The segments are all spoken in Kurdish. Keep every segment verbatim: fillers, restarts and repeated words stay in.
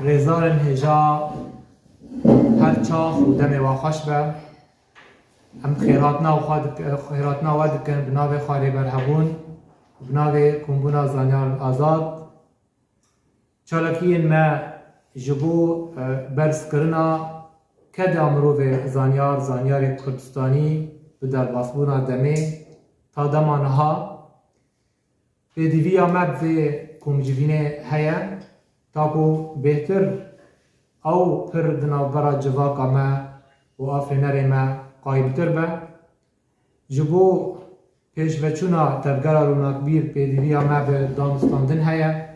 Rêzarên hêja her çax û demê we xweş be. Em xêrhatina xwe dik-, xêrhatina we dikin bi navê xwe Rêber Hebûn, bi navê Kombûna Zanyarên Azad. Çalakiyên me ji bo, e, berzkirina keda mirovê zanyar, zanyarê Kurdistanî bi derbasbûna demê ta dema niha. Pêdiviya me bi vê komcivînê heye, ta ku bêhtir ew pir di navbera civaka me û afênerê me qayîltir be. Ji bo pêşveçûna tevgera ronakbîr pêdiviya me bi danûstandin heye,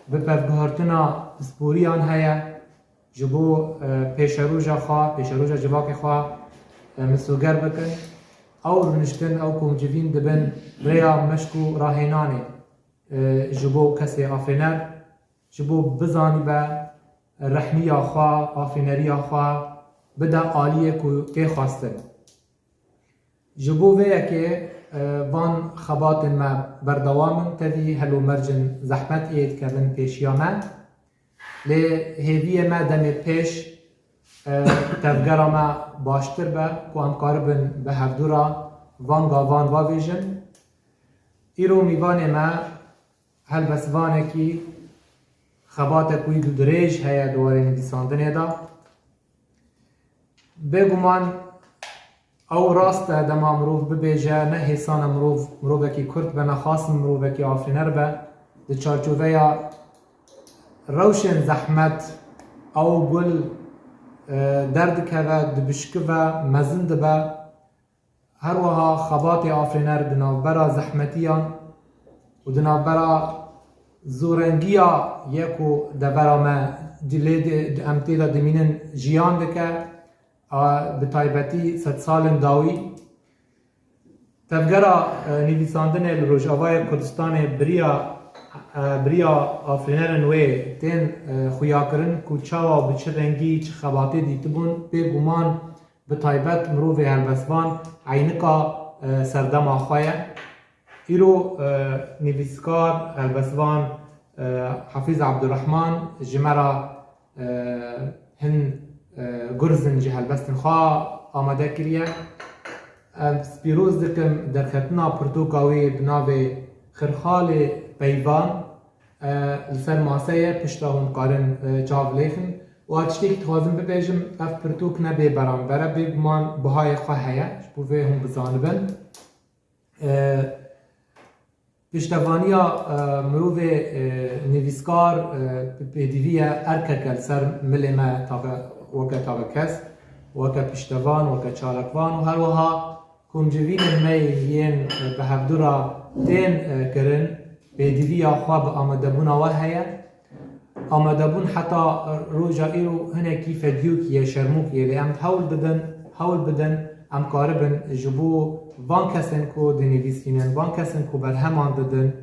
bi pevguhertina pisporiyan heye, ji bo, e, pêşeroja xwe, pêşeroja civakê xwe, e, misoger bikin. Ew rûniştin, ew komcivîn dibin rêya meşk û rahênanê, e, ji bo kesê afêner, ji bo bizanibe rehmiya xwe, afêneriya xwe bide aliyê ku tê xwestin. Ji bo vê yekê, e, van xebatên me berdewam in, tevî hel û mercên zehmet ê dikevin pêşiya me. Lê hêviyê me demê pêş, e, tevgera me baştir be, ku em karibin bi hevdû re van gavan vavêjin. Îro mîvanê me helbestvanekî xebatek wî dirêj heye di warê nivîsandinê de. Bêguman ew rast e, dema mirov bibêje, ne hêsan e mirov, mirovekî Kurd be, ne xasin mirovekî afêner be. Di çarçoveya rewşên zehmet ew gul, e, derdikeve, dibişkive, mezin dibe. Her wiha xebatê afêner di navbera zehmetiyan û di navbera zûrengiya ye ku devera me di lê de, em tê de dimînin jiyan dike, a, bi taybetî sedsalên dawî. Tevgera, e, nivîsandinê li Rojavayê Kurdistanê biriya, e, biriya afênerên wê tên, e, xuyakirin ku çawa bi çi rengî, çi xebatê dîtibûn, bêguman bi taybet mirovê helbestvan eynika, e, serdema xwe ye. Îro, e, nivîskar, helbestvan, e, Hafîz Abdurrahman ji me re, e, hin, e, gurzin ji helbestên xwe amade kiriye. Ez pîroz dikim derketina pirtûka wî bi navê Xirxalê Peyvan, e, li ser mase ye, pişta hûn karin, e, çav lêxin. Û a tiştekî dixwazim bibêjim, ev pirtûk ne bê beramber e, bêguman bihayê xwe heye, ji bo vê hûn bizanibin. E, piştevaniya, e, mirovê, e, nivîskar, e, bi pêdivî ye, erkek e li ser milê me take, weke takekes, weke piştevan, weke çalakvan û her wiha komcivînên me yên, e, bi hevdû re tên, e, kirin, pêdiviya xwe bi amadebûna we heye. Amadebûn heta roja îro hinekî fediyokî ye, şermokî ye, lê em hewl bidin, hewl bidin, em karibin ji bo van kesên ku dinivîsînin, van kesên ku berheman didin,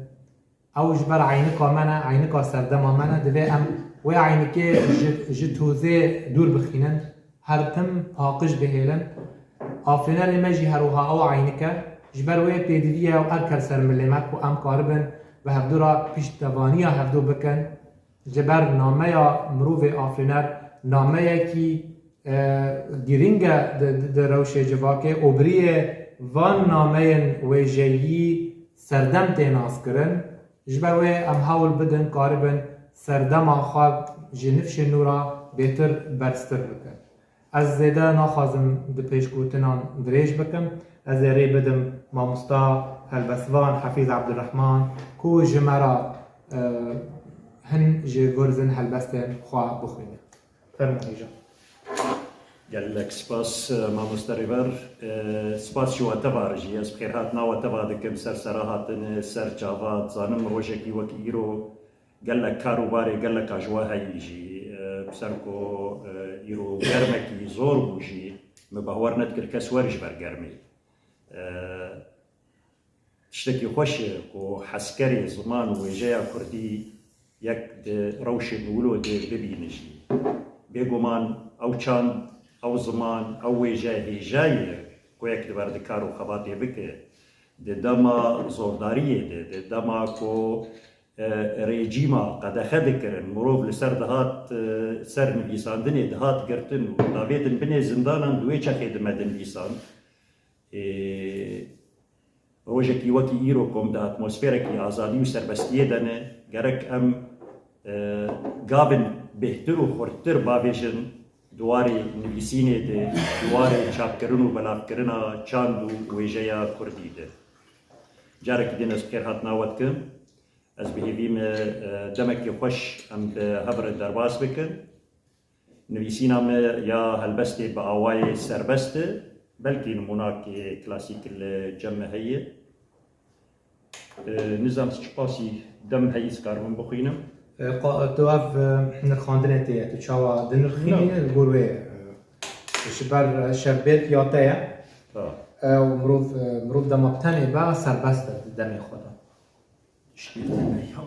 ew ji ber eynika me ne, eynika serdema me ne, divê em wê eynikê ji, ji tozê dûr bixînin, her tim paqij bihêlin. Afênerê me jî her wiha ew eynik e. Ji ber wê pêdivî ye û erker ser milê me ku em karibin bi hevdû re piştevaniya hevdû bikin. Ji ber nameya mirovê afêner nameyekî, e, girîng e di, di, di rewşê civakê û biriyê van nameyên wêjeyî serdem tê naskirin. Ji ber wê em hewl bidin karibin serdema xwe ji nifşên nû re bêtir berztir bikin. Ez zêde naxwazim di pêşgotinan dirêj bikim. Ez ê rê bidim mamosta helbestvan Hafîz Abdurrahman ku ji me re, e, hin ji gurzin helbestên xwe bixwîne. Fermo hêja. Gelek spas, e, mamoste Rêber. E, spas ji we teva re jî. Ez bi xêrhatina we teva dikim ser sera hatinê, ser çava. Dizanim rojekî wekî îro gelek kar û barê geleka ji we heyî jî, e, bi ser ku, e, îro germekî zor bû jî, min bawer nedikir kes were ji ber germê. E, tiştekî xweş e ku hezkerê ziman û wêjeya kurdî yek di rewşên wilo dê bibîne jî. Bêguman ew çand, ew ziman, ew wêje hêja ye ku yek li ber di kar û xebatê bike. Di dema zordariyê de, di dema ku e, rejîma qedexe dikirin, mirov li ser dihat, e, ser nivîsandinê dihat girtin û davêtin binê zindanan, di wê çaxê de me dinivîsan. Ê, rojekî wekî îro ku em di atmosferekî azadî û serbestiyê de ne, gerek em, e, gavên bêhtir û xurttir bavêjin di warê nivîsînê de, di warê çapkirin û belavkirina çand û wêjeya kurdî de. Carekî din ez xêrhatina we dikim. Ez bi hêvî me, e, demekî xweş em bi hev re derbas bikin. Nivîsîna me ya helbestê bi awayê serbest e, belkî nimûnakê klasîk li cem me heye. E, nizam çiqasî dem heyî ez karibim bixwînim. E, qa-, tu ev, e, nirxandinê tê ye, tu çawa dinirxînî? No. Li gor wê, e, ji ber, e, şevbêrk ya te ye. Ha. E, û mirov, e, mirov dema bi tenê be serbest e di demê xwe de. Şikêl tune ya,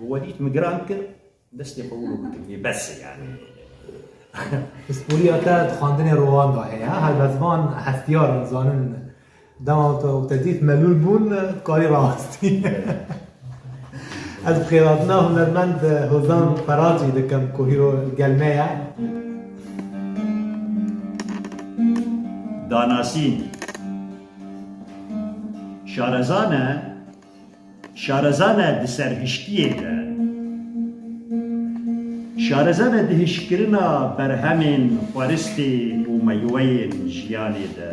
bi we dît min giran kir, destê xwe wilo bikim, yê bes e yani. Pisporiya te di xwendinê rohan de heye, helbestvan hestiyar in, zanin dema te, te dît melûl bûn, dikarî rawestî. Evet. Ez bi xêrhatina hunermend Hozan Feracî dikim ku hîro li gel me ye. Danasîn. Şarezan e, Şarezan e di serhiştiyê de. Şarezan e di hişkirina berhemên xweristê û meyweyên jiyanê de.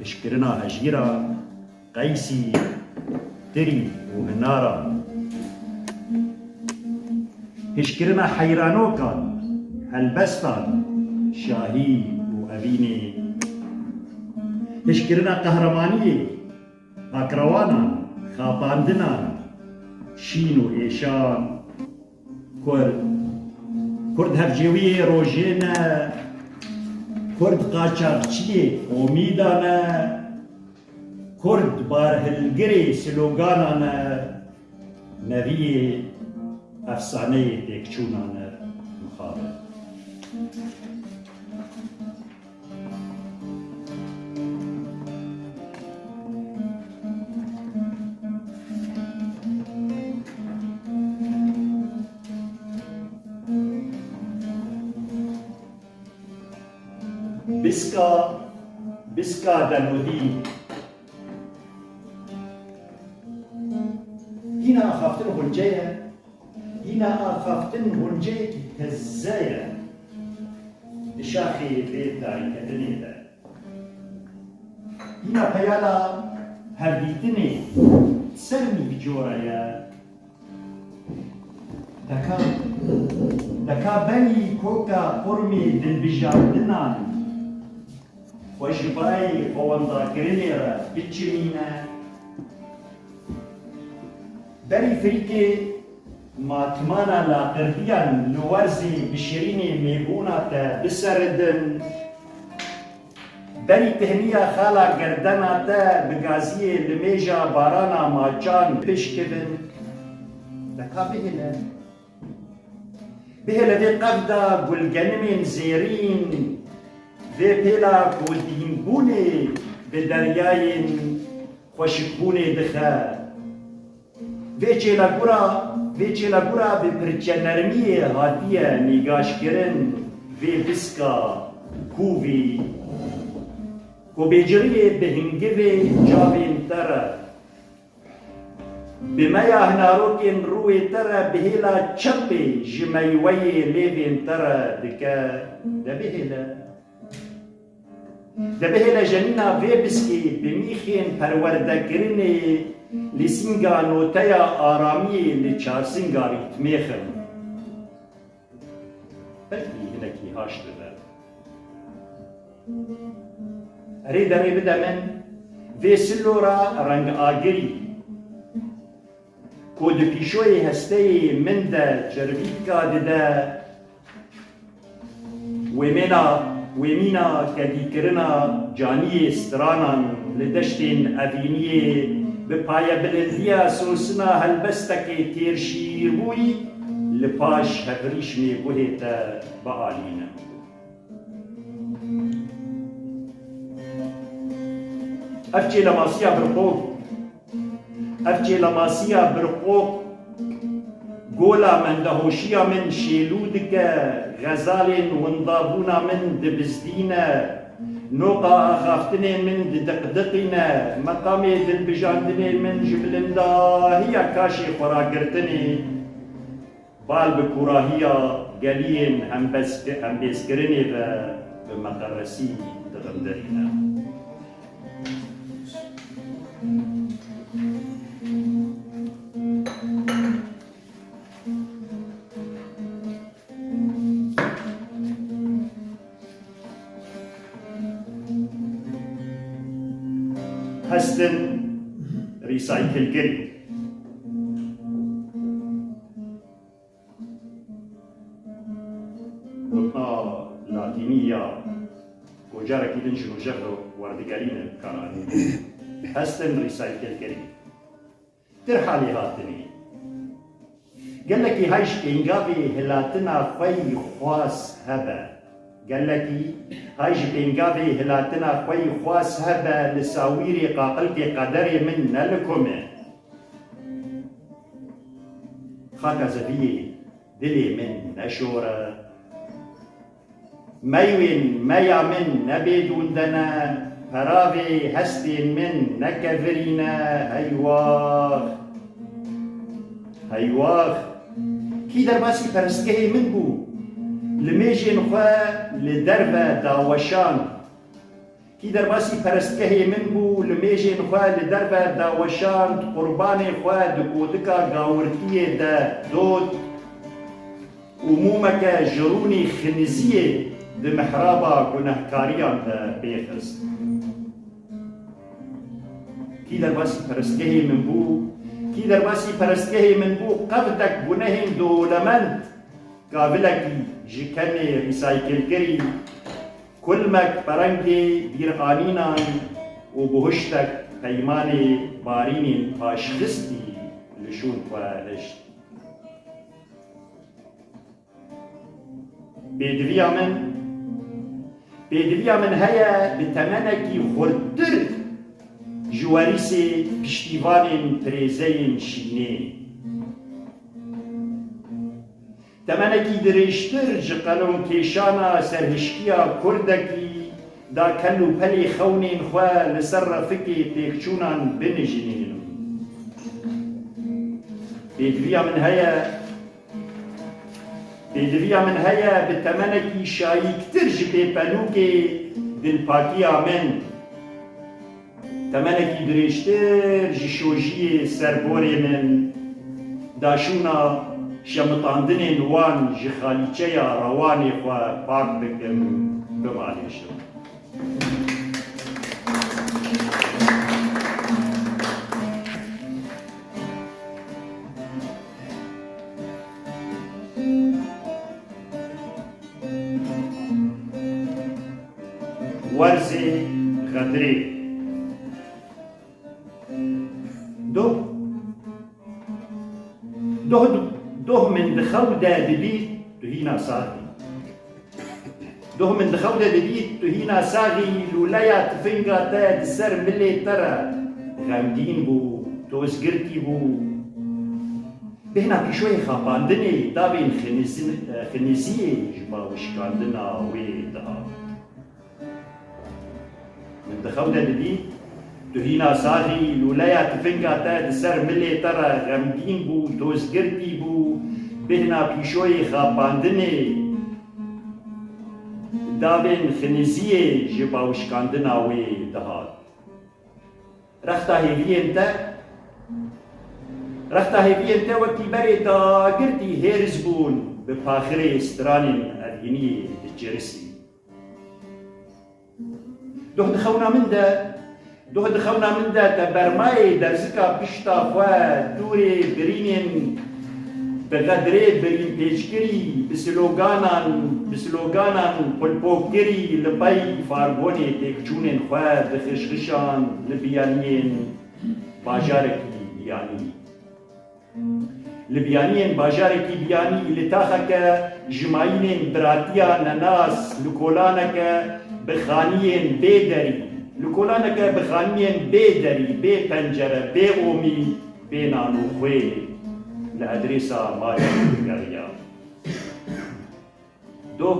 Hişkirina hejîran, qeysî, tirî û hinaran. Hişkirina heyranokan, helbestan, şahî û evînê. Hişkirina qehremaniyê, pakrewanan, xapandinan, şîn û êşan, Kurd. Kurd hevcêwiyê rojê ne, Kurd qaçaxçiyê omîdan e, Kurd barhilgirê sloganan e, neviyê efsaneyê têkçûnan e, mixabin. Biska, biska demûdî. Hîna axaftin xunce ye. Hîna axaftin hunceyekî teze ye di şaxê vê darîketinê de. Hîna peyala hevdîtinê ser nîvcora ye. Deka, deka berî koka qurmê dilbijardinan xwe ji bayê xwewendakirinê re biçimîne. Berî firîkê matmana laqirdiyan li werzê bişirînê mêbûna te biseridin. Berî tihmiya xala gerdena te bi gaziyê limêja barana maçan bişkivin. Deka bihêle. Bihêle vê qevda gulgenimên zêrîn, vê pêla ku dînbûnê bi deryayên xweşikbûnê dixe. Vê çêlagura, vê çêlagura bi pirçe nermiyê hatiye nîgaşkirin, vê biska kûvî ku bêciriyê bi hingivê çavên te re. Bi meya hinarokên rûyê te re bihêla çepê ji meyweyê lêvên te re dike, de bihêle. De bihêle jenîna vê biskê bi mîxên perwerdekirinê li sînga noteya aramiyê li çarsinga rîtmê xin. Belkî hinekî haş bibe. Erê derê bide min, vê silora rengagirî ku di pîşoyê hesteyê min de çirvîtka dide, wêmêna, wêmîna kedîkirina caniyê stranan li deştên evîniyê bi payebilindiya sosina helbestekê têrşîrbûyî li paş hevrîşmê guhê te bialîne. Ev çêlemasiya birqo Ev çêlemasiya birqoq gola mendehoşiya min şêlû dike, xezalên windabûna min dibizdîne, noqa axaftinên min didiqdiqîne, meqamê dilbijandinê min ji bilindahiya kaşê xweragirtinê bal bi kûrahiya geliyên hembez-, hembêzkirinê ve bi meqeresî dixindirîne. Hestin rîsaykilkirî. Gotina latînî ya ku carekî din ji rojev re werdigerîne karanîn. Hestin rîsaykilkirî. Tirha lêhatinê. Gelekî hay ji pêngavê hilatina xwe yî xwas hebe. Gelekî hay ji pêngavê hilatina xwe yî xwas hebe, li sawîrê qaqilkê qederê min ne li ku me. Xaka zeviyê dilê min neşore. Meyên meya min ne bêdûn de ne, peravê hestên min ne kevirî ne, heywax, heywax. Kî derbasî perestgehê min bû, limêjên xwe li derve daweşand. Kî derbasî perestgehê min bû, limêjên xwe li derve daweşand, qurbanê xwe di kodika gawirtiyê de dot û mûmeke ji rûnî xiniziyê di mihraba gunehkariyan de pêxist. Kî derbasî perestgehê min bû, kî derbasî perestgehê min bû, qevdek gunehên dolemend, kavilekî ji kenê rîsaykilkirî, kulmek perengê bîranînan û buhiştek peymanê barînên paşxistî li şûn xwe hişt. Pêdiviya min, pêdiviya min heye bi temenekî xurttir ji werîsê piştîvanên pirêzeyên şînê. Temenekî dirêjtir ji qelomkêşana serhişkiya kurdekî da kel û pelê xewnên xwe li ser refikê têkçûnan binijînin. Pêdiviya min heye, pêdiviya min heye bi temenekî şayîktir ji pêpelûkê dilpakiya min. Temenekî dirêjtir ji şojiyê serborê min, daşûna şemitandinên wan ji xalîçeya rewanê xwe pak bikim, bimalêşim. Werzê xedirê. Doh, doh, doh min di xew de dibî, tu hîna sax î. Doh min di xew de dibî, tu hîna sax î, lûleya tifinga te di ser milê te re xemgîn bû, tozgirtî bû. Bêhna pîşoyê xapandinê davên xinizin-, xiniziyê ji bawişkandina wê dihat. Min di xew de didî, tu hîna sax î, lûleya tifinga te di ser milê te re xemgîn bû, tozgirtî bû, bêhna pîşoyê xapandinê davên xiniziyê ji bawişkandina wê dihat. Rexta hêviyên te, rexta hêviyên te wekî berê dagirtî hêriz bûn, bi paxirê stranên evîniyê diçirisî. Doh di xewna min de, doh di xewna min de te bermayê derzika pişta xwe dûrê birînên bi xedirê birînpêçkirî, bi sloganan, bi sloganan qulpokirî li pey farbonê têkçûnên xwe dixişxişand li biyaniyên bajarekî biyanî. Li biyaniyên bajarekî biyanî, li taxeke ji mayînên biratiya nenas, li kolaneke bi xaniyên bê derî, li kolaneke bi xaniyên bê derî, bê pencere, bê omî, bê nan û xwê li edrêsa malê digeriya. Doh,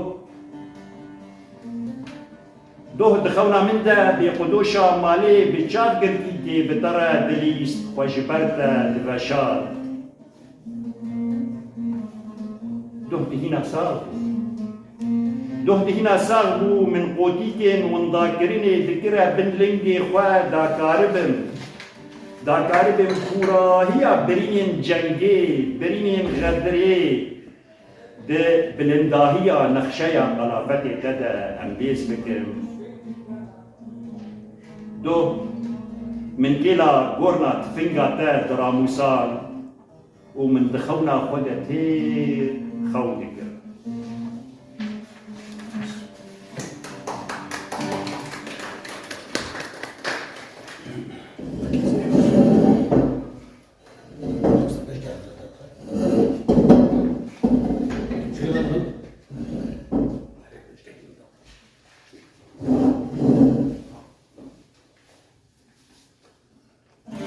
doh di xewna min de bêqodoşa malê bi çav girtî tê bi te re dilîst, xwe ji ber te diveşart. Doh di hîna sax bû. Doh di hîna sax bû, min qotîkên windakirinê dikire bin lingê xwe, dakaribim. Dakaribim kûrahiya birînên cengê, birînên xedirê di bilindahiya nexşeya qelafetê te de embêz bikim. Doh, min kêla gorna tifinga te diramûsan û min di xewna xwe de têr xew dikir.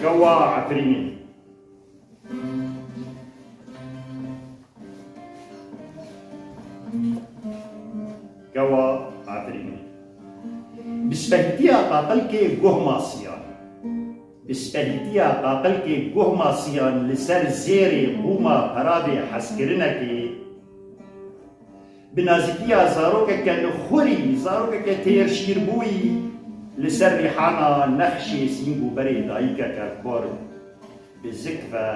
Kewa Efrînê. Kewa Efrînê. Bi spehîtiya qaqilkê guh masiyan. Bi spehîtiya qaqilkê guh masiyan li ser zêrê qûma peravê hezkirinekê, bi nazîkiya zarokeke li xurî, zarokeke têrşîrbûyî, li ser rîhana nexşê sîng û berê dayikeke kurd bi zik ve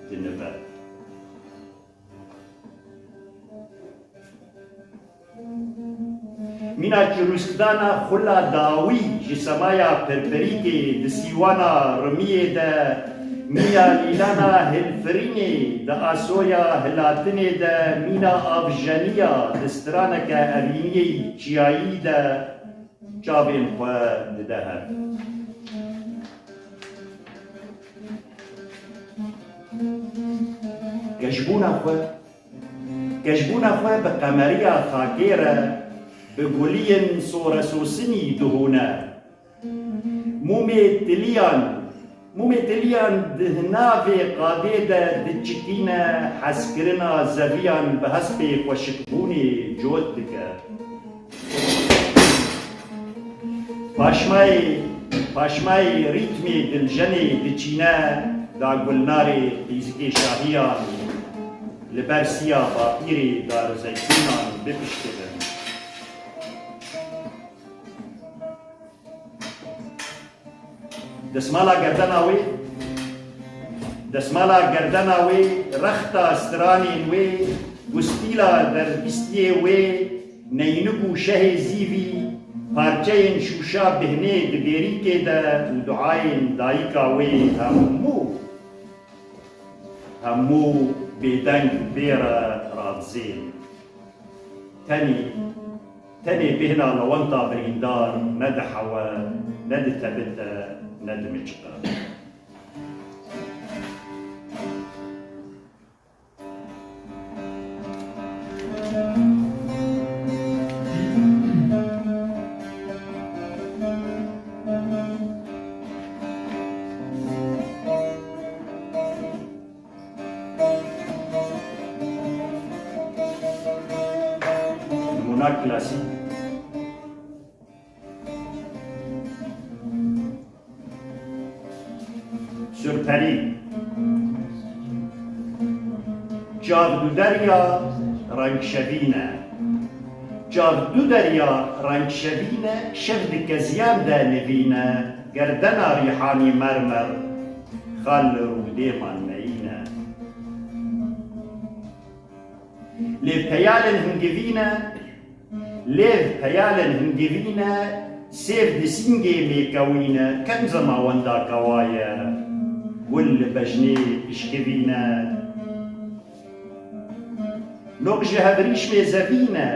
dinive. Mîna çirûskdana xula dawî ji semaya pirpirîkê di sîwana rimiyê de, mîna lîlana hilfirînê di asoya hilatinê de, mîna avjeniya di straneke evîniyê çiyayî de çavên xwe dide hev. Kejbûna xwe Kejbûna xwe bi qemeriya xakê re, bi guliyên soresosinî dihûne. Mûmê tiliyan, mûmê tiliyan di hinavê qadê de diçikîne, hezkirina zeviyan bi hespê xweşikbûnê cot dike. Paşmayê, paşmayê rîtmê diljenê diçîne, da gulnarê qîzikê şahiyan li ber siya bapîrê darizeytûnan bipiştivin. Desmala gerdena wê, desmala gerdena wê, rexta stranên wê, gustîla derbîstiyê wê, neynik û şehê zîvî, parçeyên şûşa bihnê di bêrîkê de û duayên dayika wê hemû, hemû bêdeng bê re radizên. Tenê, tenê bêhna lewenta birîndar ne dihewe, ne ditebite, ne dimiçiqe. Nimûna klasîk. Surperî. Çav du derya rengşevîn e. Çav du derya rengşevîn e, şev di keziyan de nivîn e, gerdena rîhanî mermer, xal rûdê man meyîn e. Lê peyalên hingivî ne, lêv peyalên hingivî ne, sêv di sîngê mêkewî ne, kemzema wenda kewa ye, gul li bejnê pişkivî ne. Nok ji hevrîşmê zevî ne,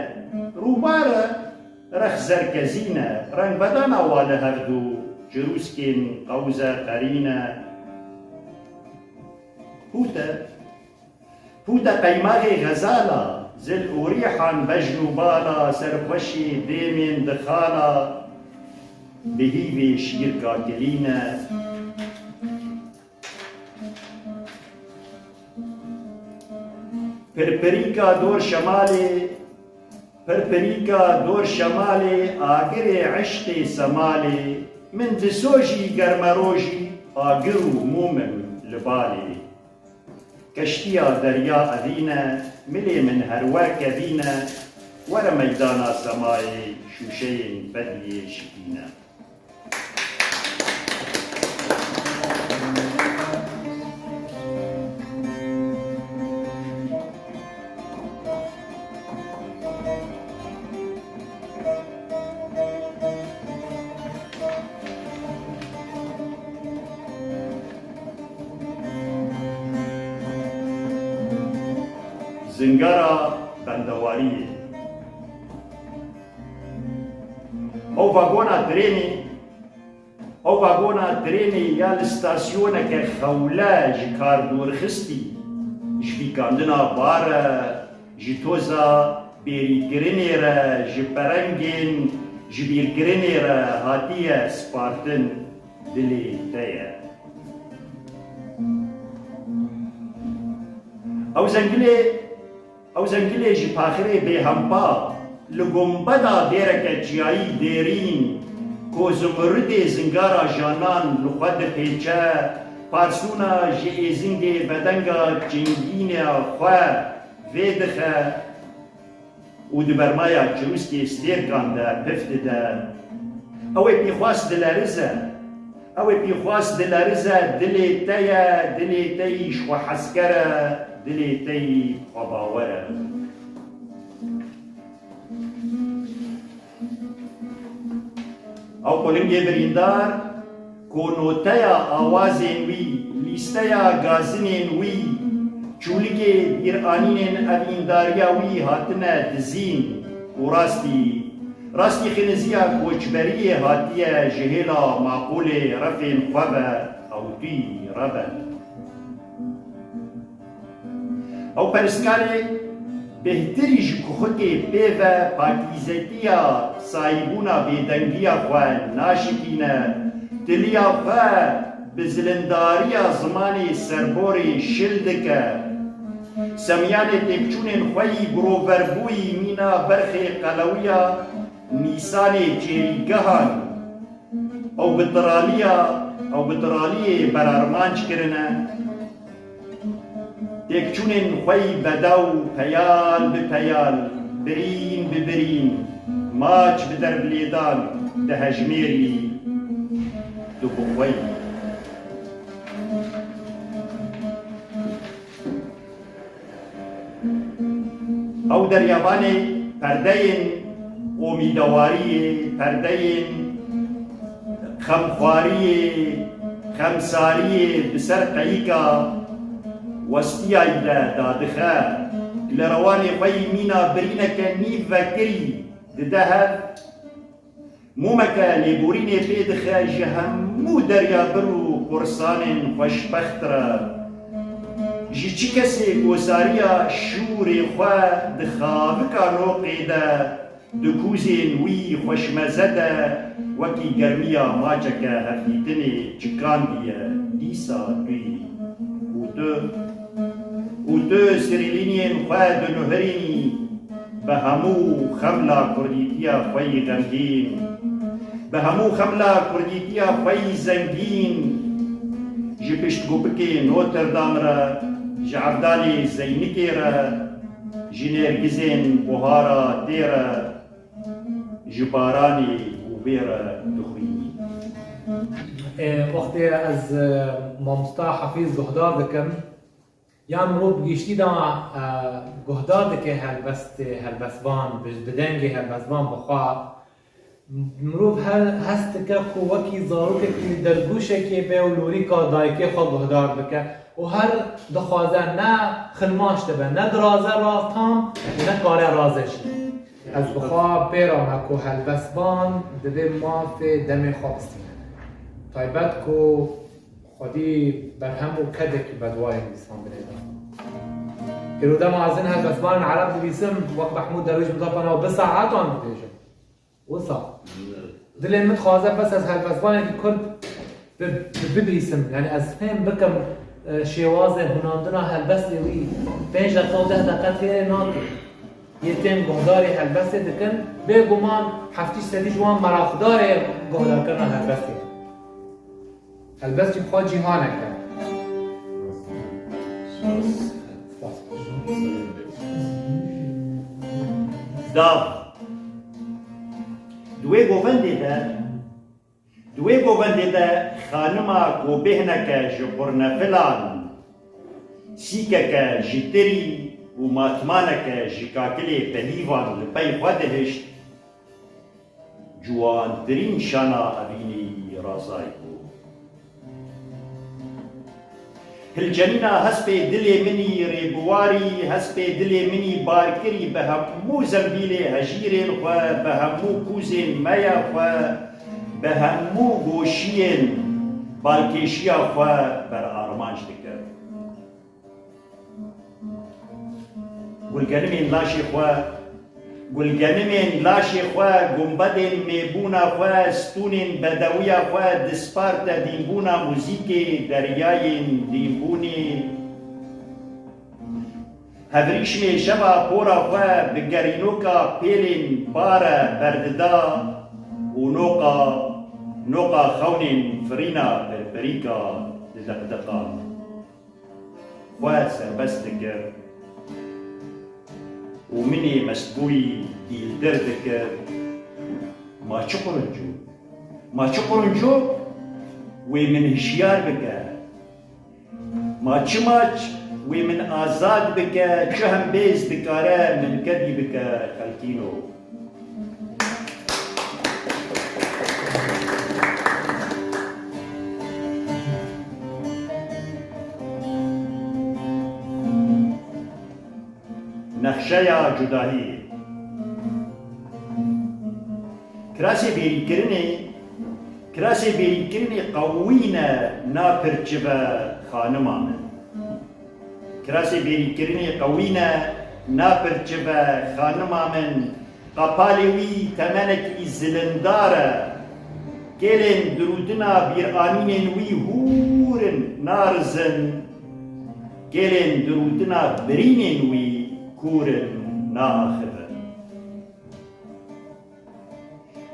rûmar e, rex zerkezî ne, rengvedana wa li hevdû, çirûskên qewze qerî ne. Hûte, Hûte qeymaxê xezala, zil û rîhan bejn û bala, serxweşê dêmên dixala, bi hîvê şîrka kilîne. Pirpirîka dor şemalê, pirpirîka dor şemalê, agirê eşqê semalê, min disojî germerojî, agir û mûm im li balê. Keştiya derya evîn e, milê min her we kevîn e, were meydana semayê, şûşeyên bediyê şikîne. Zingara bendewariyê. Ew vagona trênê, ew vagona trênê ya li stasyoneke xewle ji kar dûr xistî, ji pîkandina bar re, ji toza bêrîkirinê re, ji perengên ji bîrkirinê re hatiye spartin, dilê te ye. Ew zengilê Ew zengilê ji paxirê bêhempa, li gumbeda dêreke çiyayî dêrîn, ku zumuridê zingara janan li xwe dipêçe, parsûna ji êzingê vedenga çingîna xwe vêdixe û di bermaya çirûskê stêrkan de pif dide. Ew ê pîxwas dilerize, ew ê pîxwas dilerize, dilê te ye, dilê te yî ji xwe hezker e, dilê te yî xwebawer e. Ew qulingê birîndar, ku noteya awazên wî, lîsteya gazinên wî, çûlikê bîranînên evîndariya wî hatine dizîn û rastî, rastî xiniziya koçberiyê hatiye ji hêla maqûlê refên xwe ve ewtî rebe. Ew peristkarê bêhtirî ji kuxikê pê ve pakîzetiya sayîbûna bêdengiya xwe naşikîne, tiliya xwe bi zilindariya zimanê serborê şil dike. Semiyanê têkçûnên xwe yî giroverbûyî mîna berxê qelewiya nîsanê çêrîgehan. Ew bi tiraliya, ew bi tiraliyê berarmanc kirine. Têkçûnên xwe yî bedew peyal bi peyal, birîn bi birîn, maç bi derbilêdan dihejmêrî, dibixweyî. Ew deryavanê perdeyên omîdewariyê, perdeyên xemxwariyê, xemsariyê bi ser qeyika westiyayî de dadixe. Li rewanê xwe yî mîna birîneke nîv vekirî dide hev. Mûmeke lêborînê pê dixe ji hemû deryabir û kursanên xweşbext re. Ji çi kesê gosariya şûrê xwe di xavika noqê de, di kûzên wî xweşmeze de, wekî germiya maçeke hevdîtinê çikandiye, dîsa tu yî. Û tu, û tu sirîlîniyên xwe dinuhirînî, bi hemû xemla kurdîtiya xwe yî xemgîn, bi hemû xemla kurdîtiya xwe yî zengîn, ji piştgopikê Notre Dame re, ji evdanê Zeynikê re, ji nêrgizên buhara tê re, ji baranê ûvê re dixwînî. Ê, wextê ez, e, mamosta Hafîz guhdar dikim, yan mirov bi giştî de, e, guhdar dike helbestê helbestvan, bi, bi dengê helbestvan bi xwe. Mirov he-, hest dike ku wekî zarokekî li dergûşekê be û lorîka dayikê xwe guhdar bike û her dixwaze ne xilmaş dibe, ne diraze raz tam û ne kare raze jî. Ez bi xwe pê re me ku helbestvan divê mafê demê xwe bistîne. Taybet ku xwedî berhem û kedekî bedwayê dîsan binêre. Îro dema ez hin helbestvanên ereb dibîsim, wek Mehmûd Derwîş Muzafa nava bi saetan dibêjim. Wisa dilê min dixwaze bes ez helbestvanekî kurd bi-, bi-, bibîsim. Yanî ez fêm bikim e, şêwazê hunandina helbestê wî pênc deqa û deh deqa têrê nake. Yê tên guhdarê helbestê dikin, bêguman heftî sedî ji wan meraqdarê guhdarkirina helbestê. Helbest jî bi xwe cîhanek e. Dav. Di wê govendê de, di wê govendê de xanima ku bêhneke ji qurnefilan, sîkeke ji tirî û matmaneke ji kakilê behîvan li pey xwe dihişt, ciwantirîn şana evînî razayî bû. Hilcenîna hespê dilê min î rêbiwarî, hespê dilê min î barkirî bi hemû zembîlê hejîrên xwe, bi hemû kûzên meya xwe, bi hemû goşiyên balkêşiya xwe berarmanc dikir. Gulgenimên laşê xwe, gulgenimên laşê xwe, gumbedên mêbûna xwe, stûnên bedewiya xwe disparte dînbûna muzîkê deryayên dînbûnê. Hevrîşmê şeva pora xwe bi gerînoka pêlên bare berdida û noqa, noqa xewnên firîna pirpirîka didiqdiqa. Xwe serbest dikir û minê mestbûyî dîldir dikir. Ma çi qurunc o? Ma çi qurunc o? Wê min hişyar bike. Ma çi maç wê min azad bike, çi hembêz dikare min kedî bike xelkîno. Nexşeya cudahiyê. Kirasê bêrîkirinê, kirasê bêrîkirinê qewî ne, napirçive xanima min. Kirasê bêrîkirinê qewî ne, napirçive xanima min. Qapalê wî temenekî zilindar e. Kêlên dirûtina bîranînên wî hûr in, narizin. Kêlên dirûtina birînên wî kûr in, naaxivin.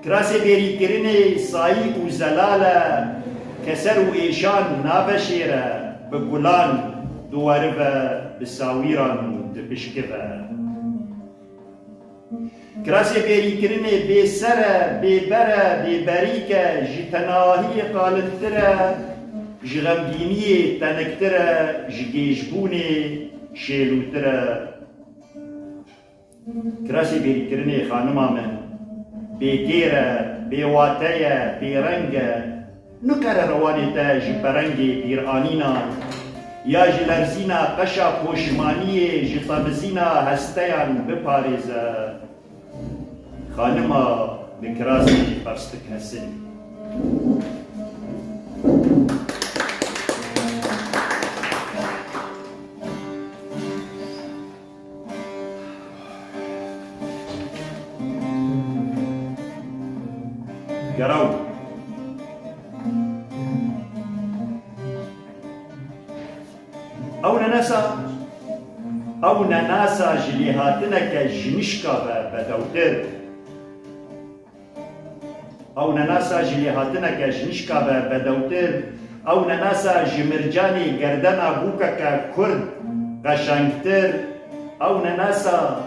Kirasê bêrîkirinê sayî û zelal e, keser û êşan naveşêre, bi gulan diwerive, bi sawîran dipişkive. Kirasê bêrîkirinê bêser e, bêber e, bêberîk e, ji tenahiyê qalintir e, ji xemgîniyê teniktir e, ji gêjbûnê şêlûtir e. Kirasê bêrîkirinê xanima min, bêtêr e, bêwate ye, bêreng e, nikare rewanê te ji perengê bîranînan ya ji lerzîna qeşa poşmaniyê, ji tebizîna hesteyan biparêze. Xanima bi kirasê berstik hesin. Geraw. Ew nenasa, ew nenasa ji lêhatineke ji nişka ve bedewtir. Ew nenasa ji lêhatineke ji nişka ve bedewtir, ew nenasa ji mircanê gerdena bûkeke kurd qeşengtir, ew nenasa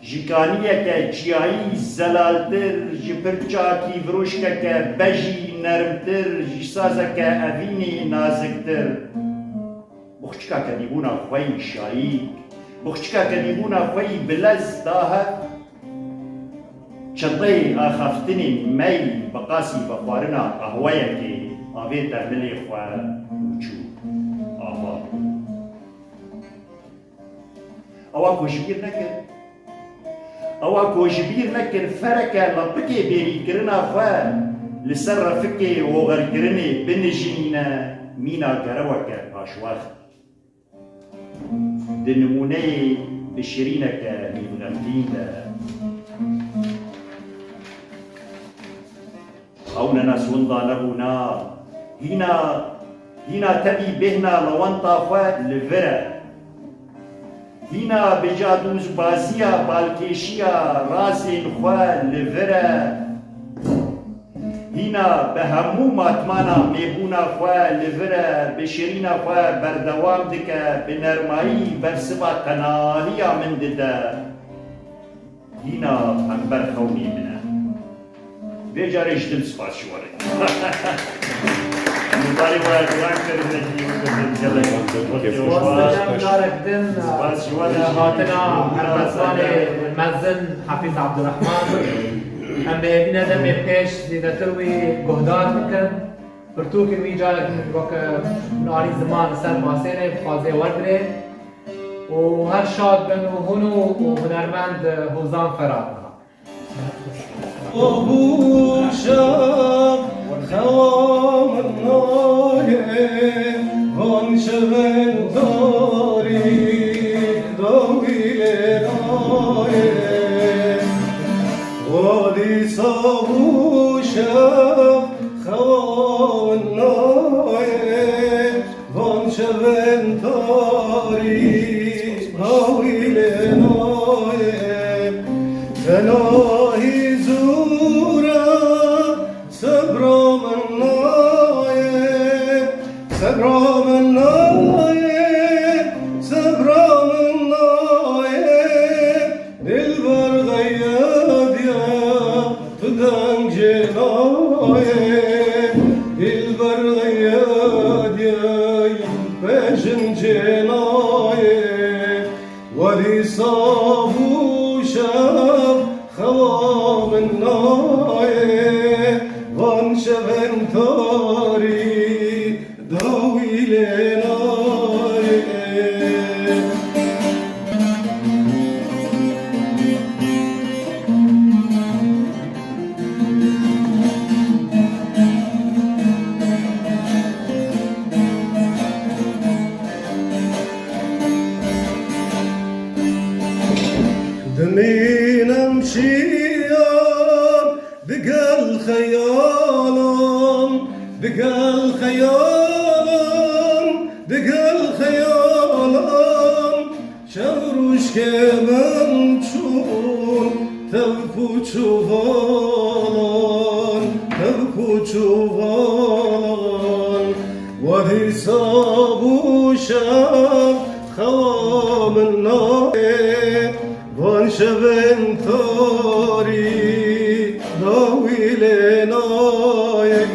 ji kaniyeke çiyayî zelaltir, ji pirça kîvroşkeke bejî nermtir, ji sazeke evînê naziktir. Boxçika kedîbûna xwe yî şayîk, boxçika kedîbûna xwe yî bilez da hev. Çeteyê axaftinên me yî bi qasî vexwarina qehweyekê avête milê xwe û çû ava bû. Ewa ku ji bîr nekir, ewa ku ji bîr nekir fereke lepikê bêrîkirina xwe li ser refikê oxirkirinê binijinîne mîna gereweke paşwext. Di nimûneyê bi şirîneke nîvxemgîn de. Ew nenas winda nebûna, hîna Hîna tevî bêhna lewenta xwe li vir e. Hîna bi cadûzbaziya balkêşiya razên xwe li vir e. Hîna bi hemû matmana mêbûna xwe li vir e, bi şirîna xwe berdewam dike, bi nermayî bersiva tenahiya min dide. Hîna hember xewnî min e. Vê carê ji dil spas ji we re. Mibarê we duran kirin, wekî wekî gelek. Spas. Carek din, spas ji we re. Hatina helbestvanê mezin Hafîz Abdurrahman. Em bi hêvî ne demê pêş zêdetir wî guhdar bikin. Pirtûkên wî carek weke min alî ziman li ser masênê bi xwazê werdirê. û her şad bin û hûn û, û hunermend Hozan Ferhat. Û şev xewa min nayê, van şevên tarî dawî lê nayê. Û dîsa û şev xewa min nayê, van şevên tarî dawî lê nayê. Tenahî zûr e, sebra min nayê, sebra min nayê, sebra min nayê. Dilber xeyediye tu deng jê nayê, dilber xeyediye pêjin jê nayê. Werî sav û şev xewa min nayê, van şevên tarî dawî lê nayê. Dimînim şiyan Digel xeyalan, digel xeyalan, digel xeyalan, şev rûşkê min çûn tev koçovalan, tev koçovalan. Wedî sav û şev xewa min nayê, van şevên tarî dawî lê nayê.